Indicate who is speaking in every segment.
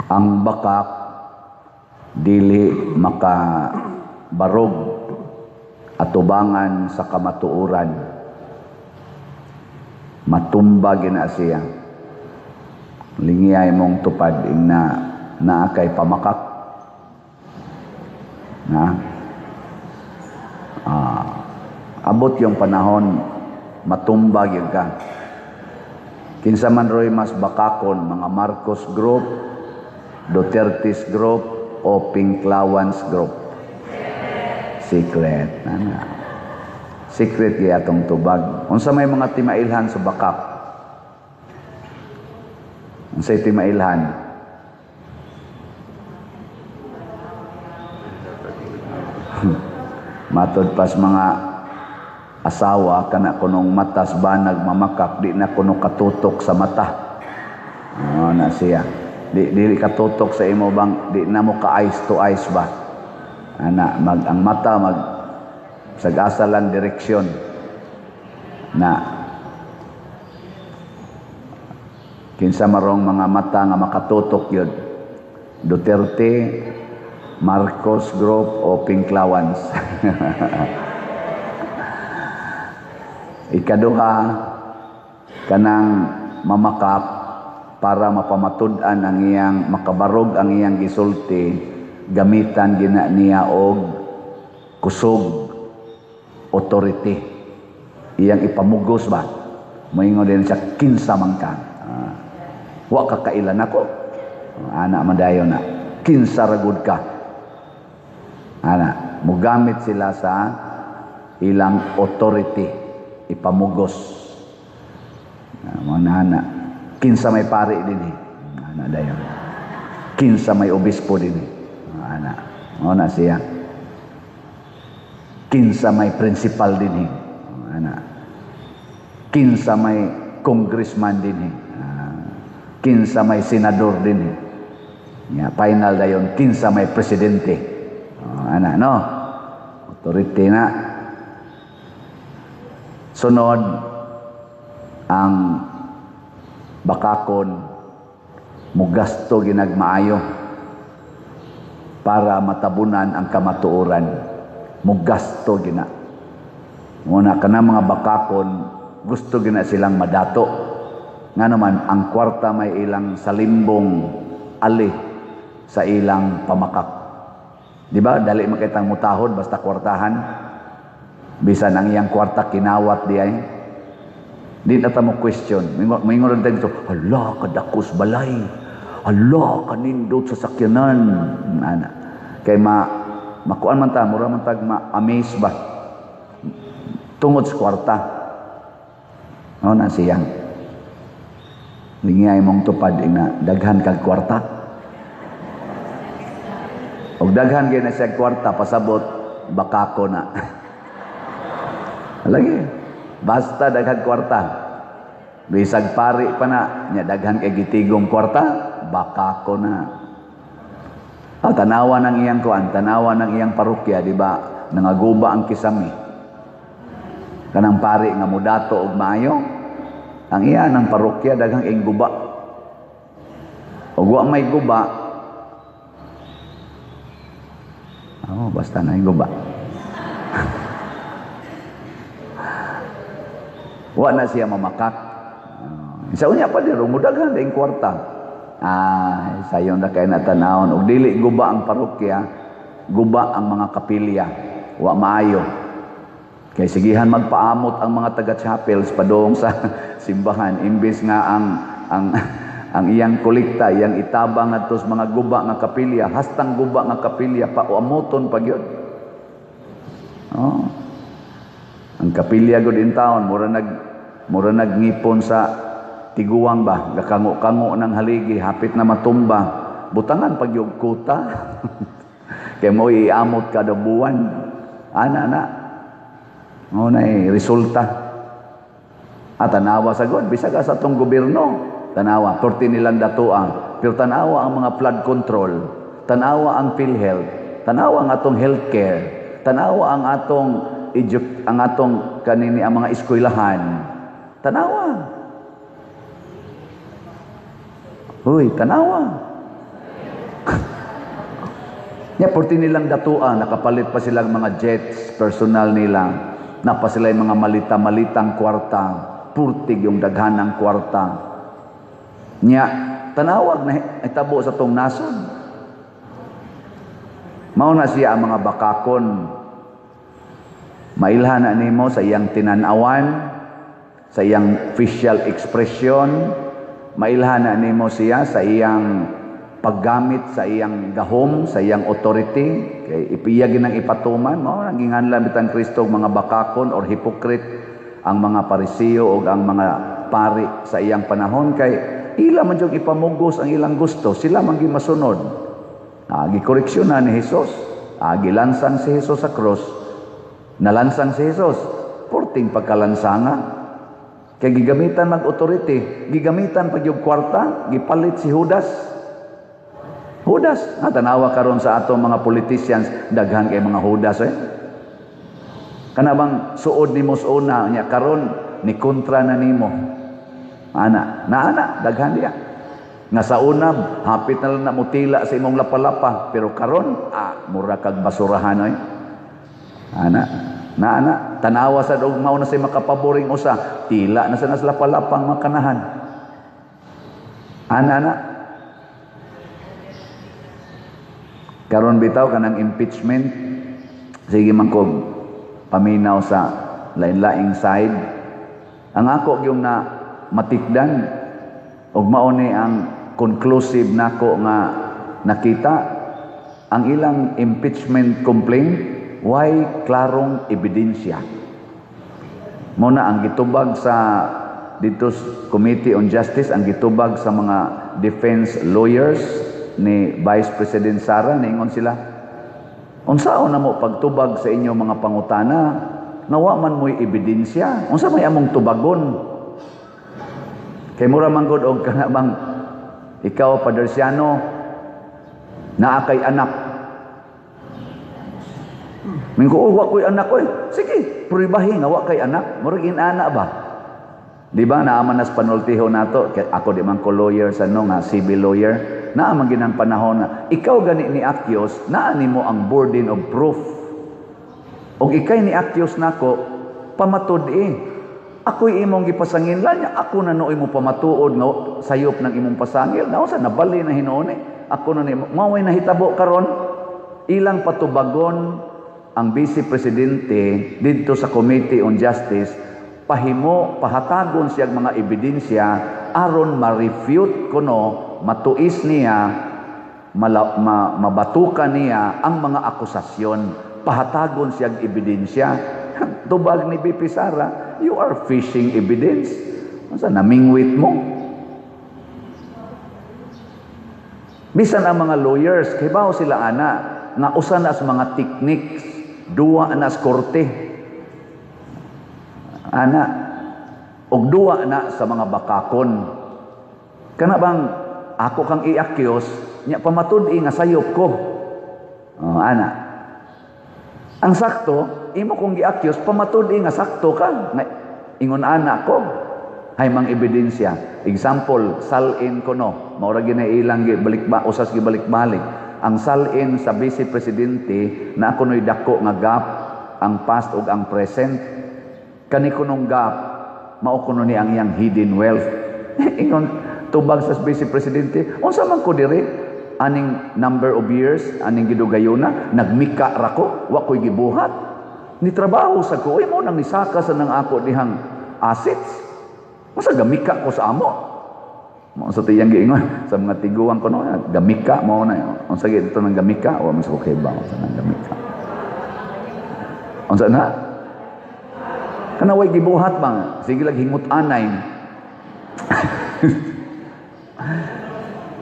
Speaker 1: Ang bakak dili makabarog atubangan sa kamatuoran. Matumba gina siya. Lingiyay mong tupad ingna naa kay pamakak. Na? Abot yung panahon matumba gyud ka. Kinsa man roy mas bakakon, mga Marcos Group, Duterte's Group o Pinklawans Group? Secret. Ana. Secret kaya atong tubag. Unsa may mga timailhan sa bakak? Unsay timailhan? Matod pas mga asawa kana kunong matas banag mamakak, di na kuno katutok sa mata. Oh, na siya. Di dili katutok sa imo bang di na mo ka eyes to eyes ba. Ana mag ang mata mag sagasa lang direksyon na kinsa marong mga mata nga makatutok yun, Duterte, Marcos Group o Pinklawans? Ikaduha, kanang mamakak para mapamatud-an ang iyang makabarog ang iyang gisulti, gamitan gina niya og kusog, authority, iyang ipamugos ba, moingon din siya, "Kinsa man ka? Wa ka kailan ako." Ana man dayon na, "Kinsa ra gud ka?" Ana mugamit sila sa ilang authority, ipamugos. Mo na ana, "Kinsa may pari dinhi?" Ana dayon. "Kinsa may obispo dinhi?" Ana mo na siya. "Kinsa may principal dinhi?" Ana. "Kinsa may congressman dinhi? Kinsa may senador dinhi?" Ya, final dayon, "Kinsa may presidente?" Ana no, authority na. Sunod, ang bakakon mugasto ginagmaayo para matabunan ang kamatuoran. Mugasto gina. Muna kana mga bakakon, gusto gina silang madato. Nga naman ang kwarta may ilang salimbong ali sa ilang pamakak. Di ba? Dali makitang mutahod basta kwartahan. Bisan ang iyang kwarta kinawat di ay. Di na ta mo question. Moingon rin tayo, "Hala, kadakos balay. Hala, kanindot sa sakyanan." Ana. Kay makuan man ta, mura man tag ma-amaze ba? Tungod sa kwarta. No, na siyang. Lingiyay mong tupad ina, daghan kag kwarta. Og daghan kay na siya kwarta, pasabot bakako na. Lagi. Basta daghan kwarta. Bisag pari pa na, nya daghan kay gitigong kwarta, bakako na. Ah, tanawa ng iyang kuan, tanawa ng iyang parokya, di ba? Nangaguba ang kisami. Kanang pari nga mudato og maayo, ang iya ng parokya daghang ing guba. Og wa may guba, oh, basta na guba. Wa na siya mamakak. Sa unya pa diro mudaghan ding kwarta. Ay, sayon na kay natanawon og dili guba ang parokya, guba ang mga kapilya. Wa maayo. Kay sigihan magpaamot ang mga taga chapels padung sa simbahan imbes nga ang iyang kolekta, iyang itabang ngadto sa mga guba nga kapilya, hastang guba nga kapilya pauamoton pa gyud. Oh. Ang kapilya gud in town mura nagngipon sa tiguang ba, gakango-kango ng haligi, hapit na matumba, butangan pag yung kuta. Kay mo iamot kada buwan. Ana na. Mo na resulta. At tanawa sa God, bisag sa atong gobyerno, tanawa, porti nilang datoa, pero tanawa ang mga flood control, tanawa ang PhilHealth, tanawa ang atong healthcare, tanawa ang atong ang atong kanini ang mga eskwelahan. Tanawa. Uy, tanawa. Nya porti nilang datuan, nakapalit pa silang mga jets personal nila. Napa sila yung mga malita-malitang kwarta, purtig yung daghanang kwarta. Nya tanawag na itabo sa tong nasod. Mao na siya ang mga bakakon. Mailhan na nimo sa iyang tinanawan, sa iyang facial expression, mailhan na nimo siya sa iyang paggamit sa iyang gahom, sa iyang authority, kay ipiya ginang ipatuman. Mao nang ginganlan bitang Kristo mga bakakon or hypocrite ang mga Parisiyo o ang mga pari sa iyang panahon, kay ila man jud ipamugos ang ilang gusto, sila man masunod. Gikoreksyon na ni Jesus. Gilansang si Jesus sa cross. Nalansang si Jesus. Porting pagkalansanga. Kay gigamitan mag authority, gigamitan pag yung kwarta, gipalit si Judas. Judas, tanawa karon sa ato mga politicians, daghan kay mga Judas eh. Kana bang suod nimo sa una, nya karon ni kontra na nimo. Ana, na ana, daghan diya. Nga sa una, hapit na lang na mutila sa imong lapalapa, pero karon, mura kag basurahan oy. Ana, na ana, tanawa sa og mao na say makapaboring usa, tila na sa nas lapalapang makanahan. Ana ana. Karon bitaw kanang impeachment, sige man ko paminaw sa lain-laing side. Ang ako yung na matikdan og mao ni ang conclusive nako nga nakita ang ilang impeachment complaint way klarong ebidensya. Mao na ang gitubag sa dito Committee on Justice, ang gitubag sa mga defense lawyers ni Vice President Sara, niingon sila, unsaon na mo pagtubag sa inyo mga pangutana, nawa man mo'y ebidensya, unsa may among tubagon? Kay mura man gud og kana bang ikaw Padersiano naa kay anak. Mingko, oh, wa ko'y anak ko eh. Sige, pruibahin nga wa kay anak. Murag inana ba? Di ba naaman nas panultiho nato, ako di man ko lawyer sa no nga civil lawyer, naa man ginang panahon na ikaw gani ni accuse, naa nimo ang burden of proof. Og ikay ni accuse nako, pamatud-i. Ako'y imong gipasangil niya, ako na nooy mo pamatuod nga sayop ng imong pasangil. Naunsa nabali na hinuon eh. Ako na nimo. Mao may nahitabo karon, ilang patubagon ang Vice Presidente didto sa Committee on Justice, pahimo pahatagon siya mga ebidensya aron ma-refute kuno, matuis niya, mabatukan niya ang mga akusasyon. Pahatagon siya ebidensya. Tubag ni BP Sara, you are fishing evidence. Unsa namingwit mo? Bisan ang mga lawyers, kibaw sila ana nga usa na sa mga techniques, duwa na sa korte. Ana, og duwa na sa mga bakakon. Kana bang ako kang i-accuse, nya pamatud-i nga sayop ko. Oh, ana. Ang sakto, imo kong gi-accuse, pamatud-i nga sakto ka. Nga ingon ana ko. Hay mang ebidensya. Example, salin ko no. Maura ginailang gibalik ba usas gibalik-balik. Ang salin sa Vice Presidente na ako no'y dako nga gap ang past ug ang present. Kani kunong gap, mao kuno ni ang iyang hidden wealth. Ingon tubag sa Vice Presidente, unsa man ko diri aning number of years aning gidugayona, nagmika ra ko, wa ko'y gibuhat. Ni trabaho sa ko, mo nang nisaka sa nang ako dihang assets. Masa gamika ko sa amo. Mao sa tiyang giingon sa mga tiguang ko no, gamika mao na. Unsa gyud ito nang gamika? Wa man sa ko kay unsa nang gamika. Unsa na? Kana way gibuhat bang? Sige lang hingut anay.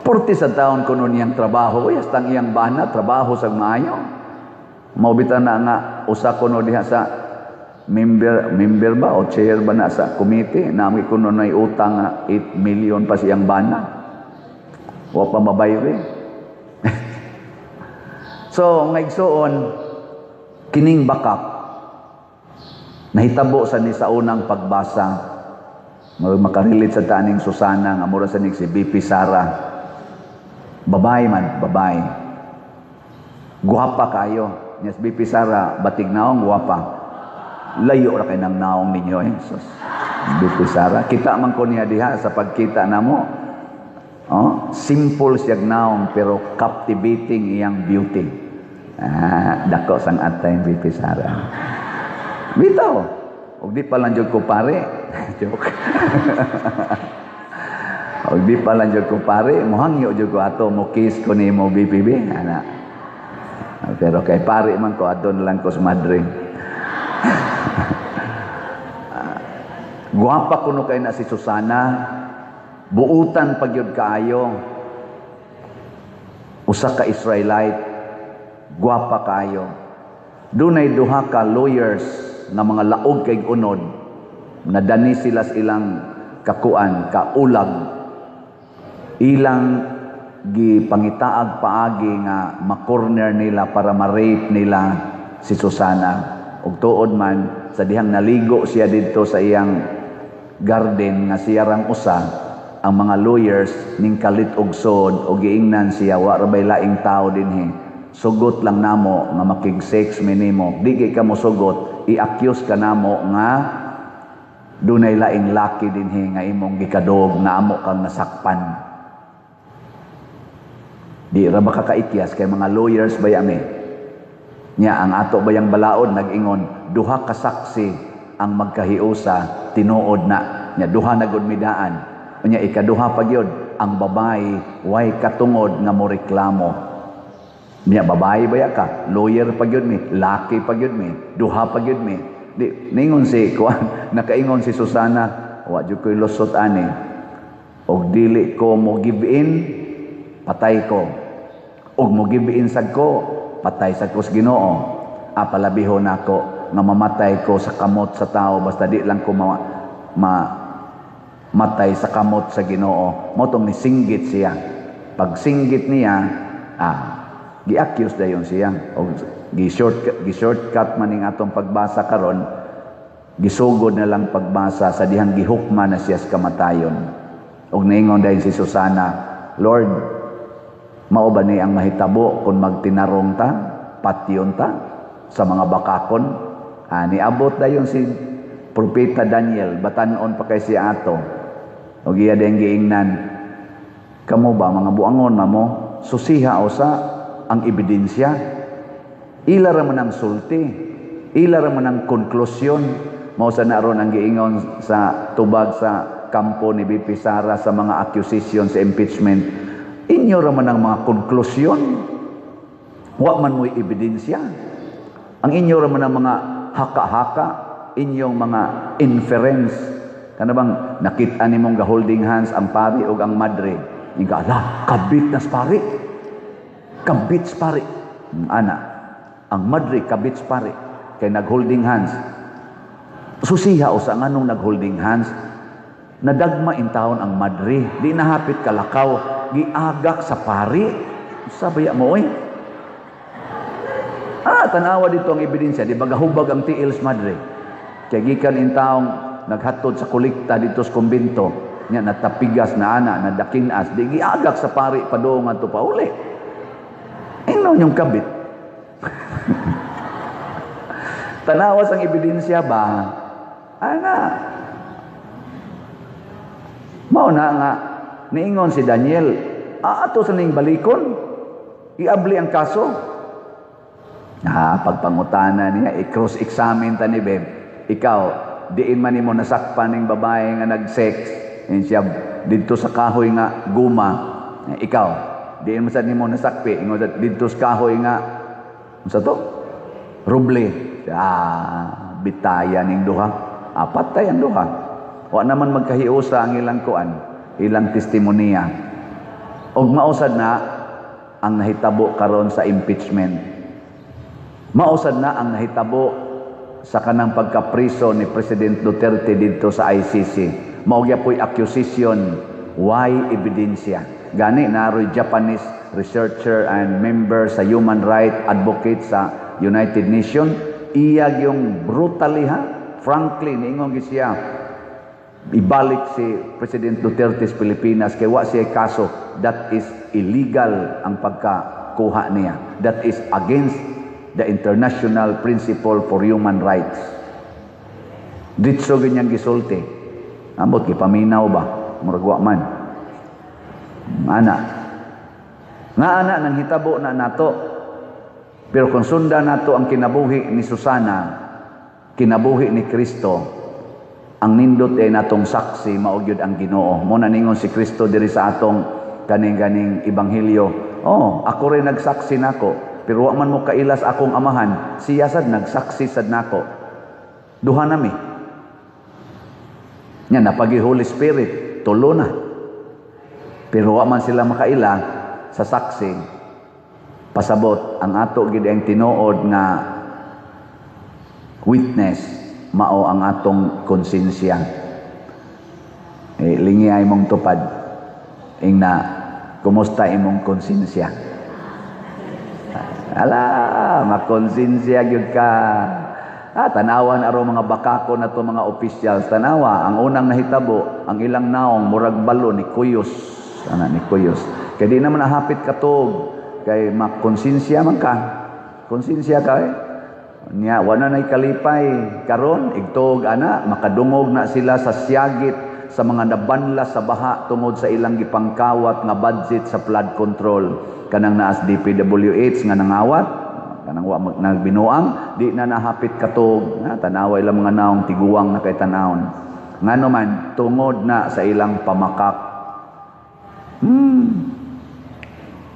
Speaker 1: Porti sa taon kuno niyang trabaho, uy, hasta ang iyang bana trabaho sa maayo. Mao bitaw na nga usa kuno diha sa member ba o chair ba na sa committee, nami kuno nay utang nga 8 million pa siyang bana. Wa pa mabayri. So, ngaigsoon kining bakak nahitabo sa ni sa unang pagbasa. Makarelate sa taning Susana nga mura sa ning si BP Sara. Babae man, babae. Guwapa kayo. Yes, BP Sara, batig naong guwapa. Layo ra kay nang naong ninyo eh. Sus. BP Sara, kita man ko niya diha sa pagkita namo. Oh, simple siya naong pero captivating iyang beauty. Ah, dako sang atay BP Sara. Bitaw. Og di pa lang jud ko pare. Joke. Og di pa lang jud ko pare, mohangyo jud ko ato mo kiss ko nimo, BPB. Ana. Pero kay pare man ko, adon lang ko sa madre. Guwapa kuno kay na si Susana. Buutan pagyud kaayo. Usa ka Israelite, guwapa kaayo. Dunay duha ka lawyers nga mga laog kay unod, nadani sila sa ilang kakuan, kaulag. Ilang gipangitaag paagi nga ma-corner nila para ma-rape nila si Susana. Ug tuod man, sa dihang naligo siya didto sa iyang garden nga siya rang usa, ang mga lawyers ning kalit og sod og giingnan siya, "Wa ra bay laing tao dinhi, sugot lang namo nga makig-sex mi nimo. Di kay ka mo sugot, i-accuse ka namo nga dunay laing laki dinhi nga imong gikadog nga amo kang nasakpan." Di ra ba kakaikyas kay mga lawyers ba yami? Nya ang ato bayang balaod nag-ingon, duha ka saksi ang magkahiusa, tinuod na. Nya duha na gud midaan. Unya ikaduha pa gyud, ang babae way katungod nga mo reklamo. Nya babae baya ka, lawyer pa gyud mi, laki pa gyud mi, duha pa gyud mi. Di ningon si kuan, nakaingon si Susana, "Wa jud ko'y lusot ani. Og dili ko mo give in, patay ko. Og mo give in sad ko, patay sad ko sa Ginoo. Ah, palabihon nako nga mamatay ko sa kamot sa tao basta di lang ko ma matay sa kamot sa Ginoo." Mao tong nisinggit siya. Pag singgit niya, gi-accuse dayon siya. Og gi-shortcut man ning atong pagbasa karon, gisugod na lang pagbasa sa dihang gihukma na siya sa kamatayon. Og niingon dayon si Susana, "Lord, mao ba ni ang mahitabo kung magtinarong ta, patyon ta sa mga bakakon?" Ah, niabot dayon si Propeta Daniel, batan-on pa kay siya ato. Og iya din giingnan, "Kamo ba mga buangon mamo, susiha usa ang ebidensya. Ila ra man ang sulti, ila ra man ang konklusyon." Mao sa naron ang giingon sa tubag sa kampo ni BP Sara sa mga accusation sa impeachment. "Inyo ra man ang mga konklusyon. Wa man mo'y ebidensya. Ang inyo ra man ang mga haka-haka, inyong mga inference." Kana bang nakita nimong ga holding hands ang pari ug ang madre. Inga, "Ala, kabit na sa pari. Kabit sa pari." Ana, ang madre kabit sa pari kay nag-holding hands. Susiha usa nganong nag-holding hands. Nadagma intawon ang madre, di nahapit kalakaw, giagak sa pari. Sabaya mo oy. Ah, tanawa dito ang ebidensya, di ba gahubag ang tiil sa madre? Kay gikan intawong naghatod sa kolekta dito sa kumbento, nya natapigas na ana, nadakinas, di giagak sa pari padung adto pauli. Ingnon yung kabit. Tanawas ang ebidensya ba? Ana. Mao na nga niingon si Daniel, "Aato sa ning balikon, iabli ang kaso." Ah, pagpangutana niya, i-cross-examine ta ni Beb. "Ikaw, diin man nimo nasakpan ning babae nga nag-sex?" Yun siya, "Didto sa kahoy nga guma." "Ikaw, diin mo sa nimo nasakpi?" Ingon sa, "Didto sa kahoy nga, unsa to? Ruble." Ah, bitaya ning duha. Ah, patay ang duha. Wa naman magkahiusa ang ilang kuan, ilang testimonya. Og mausad na ang nahitabo karon sa impeachment. Mausad na ang nahitabo sa kanang pagkapriso ni President Duterte didto sa ICC. Mao gyapoy accusation, why ebidensya. Gani naroy Japanese researcher and member sa human right advocate sa United Nations, iya yung brutally ha, frankly niingon gyud siya, ibalik si President Duterte sa Pilipinas kay wa siya kaso, that is illegal ang pagka pagkuha niya. That is against the international principle for human rights. Ditso ganyang gisulti. Ambot gipaminaw ba? Murag wa man. Ana. Nga ana nang hitabo na nato. Pero kung sundan nato ang kinabuhi ni Susana, kinabuhi ni Kristo, ang nindot ay natong saksi mao gyud ang Ginoo. Mo na ningon si Kristo diri sa atong kaning-ganing ebanghelyo. "Oh, ako rin nagsaksi nako, pero wa man mo kailas akong Amahan, siya sad nagsaksi sad nako. Duha nami." Nya napagi Holy Spirit, tulo na. Pero wa man sila makaila sa saksi. Pasabot ang ato gid ang tinuod nga witness mao ang atong konsensya. Eh, lingi ay mong tupad. Ingna, kumusta imong konsensya? Ala, makonsensya gyud ka. Ah, tanawan aro mga bakako na to, mga officials. Tanawa, ang unang nahitabo, ang ilang naong murag balo ni kuyos. Ana ni kuyos. Kay di naman nahapit katog kay makonsensya man ka. Konsensya ka eh. Nya wala nay kalipay karon igtog ana makadungog na sila sa siyagit sa mga nabanla sa baha tungod sa ilang gipangkawat nga budget sa flood control. Kanang naas DPWH nga nangawat, kanang wa nagbinuang, di na nahapit katog na tanawa ilang mga naong, tiguang na kay tanawon. Ngano man? Tungod na sa ilang pamakak.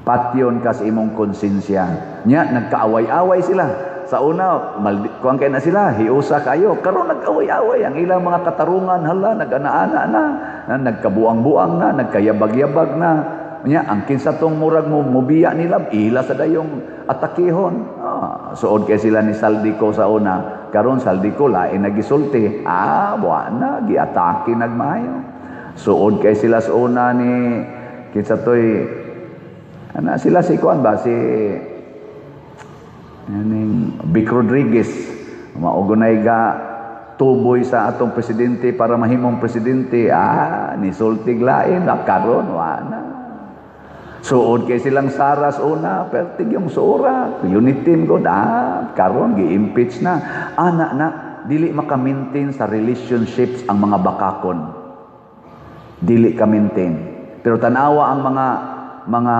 Speaker 1: Patyon ka sa imong konsensya. Nya nagkaaway-away sila. Sa una, kuan kay na sila, hiusa kayo. Karon nag-away-away ang ilang mga katarungan, hala, nag-ana-ana na, na nagkabuang-buang na, nagkayabag-yabag na. Nya ang kinsa tong murag mo mubiya nila, ila sa dayong atakihon. Ah, suod kay sila ni Zaldy Co sa una. Karon Zaldy Co lain nagisulti. Ah, wa na giatake nagmaayo. Suod kay sila sa una ni kinsa toy ana sila, si kuan ba, si yaning Vic Rodriguez, maugunay ga tuboy sa atong presidente para mahimong presidente. Ah, ni sultig lain na karon wa na. Suod kay silang Saras una, pertig yung suora, unity team ko, ah, karon gi-impeach na. Ana na, dili maka-maintain sa relationships ang mga bakakon. Dili ka maintain. Pero tanawa ang mga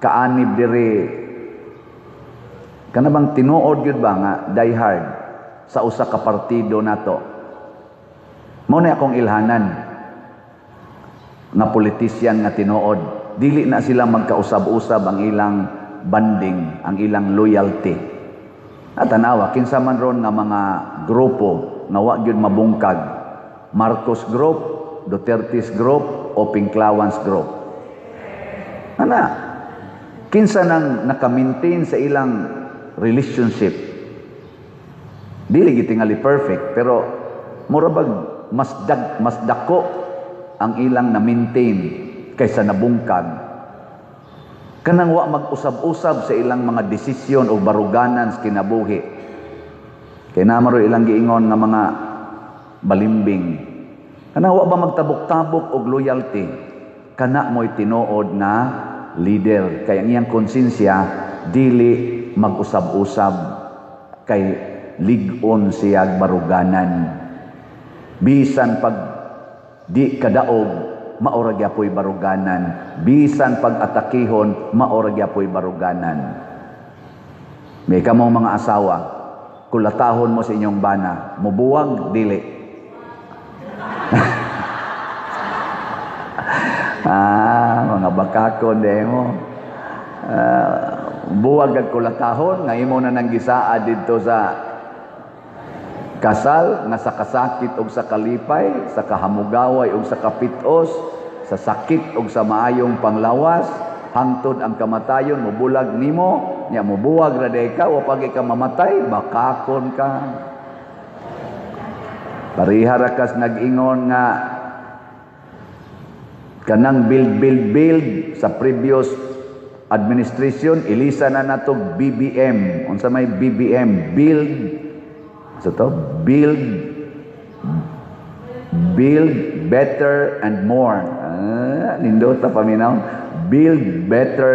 Speaker 1: kaanib diri, kana bang tinuod gyud ba nga die hard sa usa ka partido nato. Mao na akong ilhanan nga politician nga tinuod. Dili na sila magkausab-usab ang ilang banding, ang ilang loyalty. At tanawa, kinsa man ron nga mga grupo nga wa gyud mabungkag. Marcos Group, Duterte's Group, o Pinklawans Group. Ana, kinsa nang naka-maintain sa ilang relationship? Dili gitingali perfect, pero mura bag mas dako ang ilang na-maintain kaysa nabungkag. Kanang wa mag-usab-usab sa ilang mga desisyon o baruganan sa kinabuhi. Kay namaro ilang giingon nga mga balimbing. Kanang wa ba magtabok-tabok og loyalty? Kana mo'y tinuod na leader. Kay ang iyang konsensya dili mag-usab-usab, kay lig-on siyag baruganan. Bisan pag di kadaog, maura gyapoy baruganan. Bisan pag atakihon, maura gyapoy baruganan. May kamong mga asawa, kulatahon mo sa inyong bana, mubuwag, dili. Ah, mga bakakon mo. Buwag ag kulatahon, nga imo na nang gisaa didto sa kasal, nga sa kasakit og sa kalipay, sa kahamugaway og sa kapitos, sa sakit og sa maayong panglawas, hangtod ang kamatayon mubulag nimo, nya mubuwag ra day ka, wa pagi ka mamatay, bakakon ka. Pareha ra kas nag-ingon nga kanang build, build, build sa previous administration, ilisa na nato BBM. Unsa may BBM? Build sa to, build, build better and more. Ah, nindot ta paminaw. Build better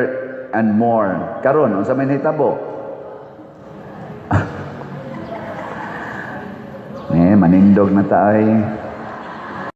Speaker 1: and more. Karon, unsa may nahitabo? Eh, manindog na ta ay.